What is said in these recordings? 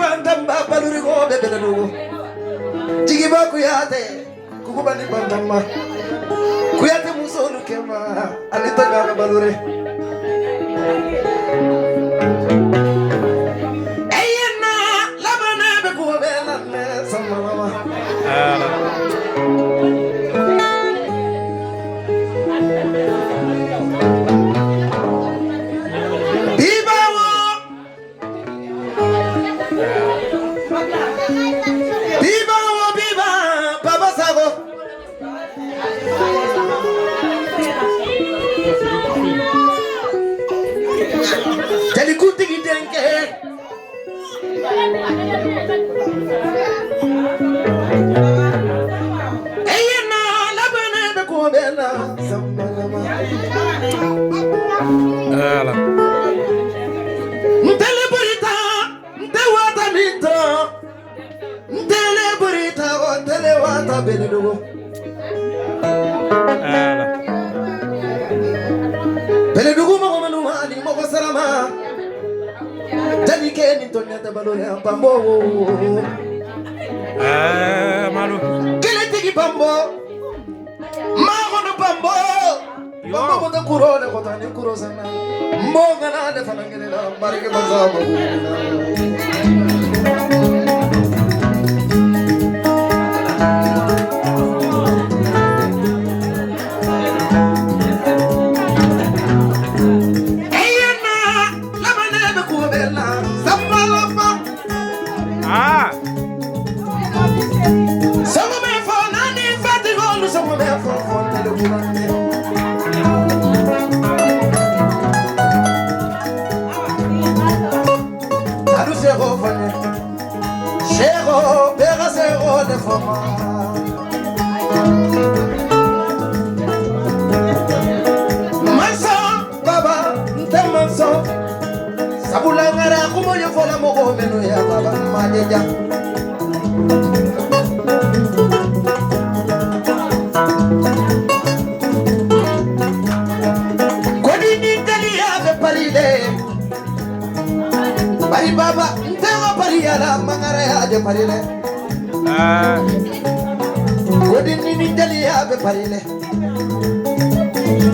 Bantamba baluri ko be Beledugu. Jigiba Kuyate, Kukubani Bantamba. Kuyate musolu kema, alita ngana balure. Eyena, labana be kuwa be lanne samama. Bibawo, bibawo, biba, Baba Sago. Jalikutigi denke. Eyena, labana be kuwa be la samama. Ala. Ntele burita, nte wata minto. Ntele burita, ntele wata Beledugu. Ala. Beledugu mɔgɔ minnu ani mɔgɔ sarama. Jalikɛ ni tɔɲa tɛ balo la bambo. Malu. Kelentigi bambo. Magono bambo. Bambo bota kuro de kota ni kuro sana. Mboga na de fana ngene la barike baza magu. Eyena, lamane be kuwa bela. Samba lamba. Ah. Songo me fo nani fati golu songo me fo fo tele kurande. Adu sego fane. Sego bega sego de foma. Manso baba nte manso. Sabula ngara kumo yo fola mogo menu ya baba majeja. Kodi ni teliya be parile. Bari baba nte wa pari ala mangara ya de parile. Ah. Kodi ni teliya be parile.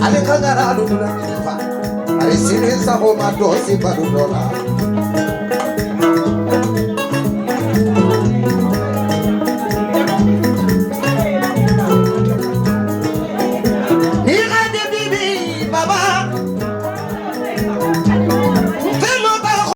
Ale kangara lu dula fa. Ari sini sa ho ma dosi baru dola.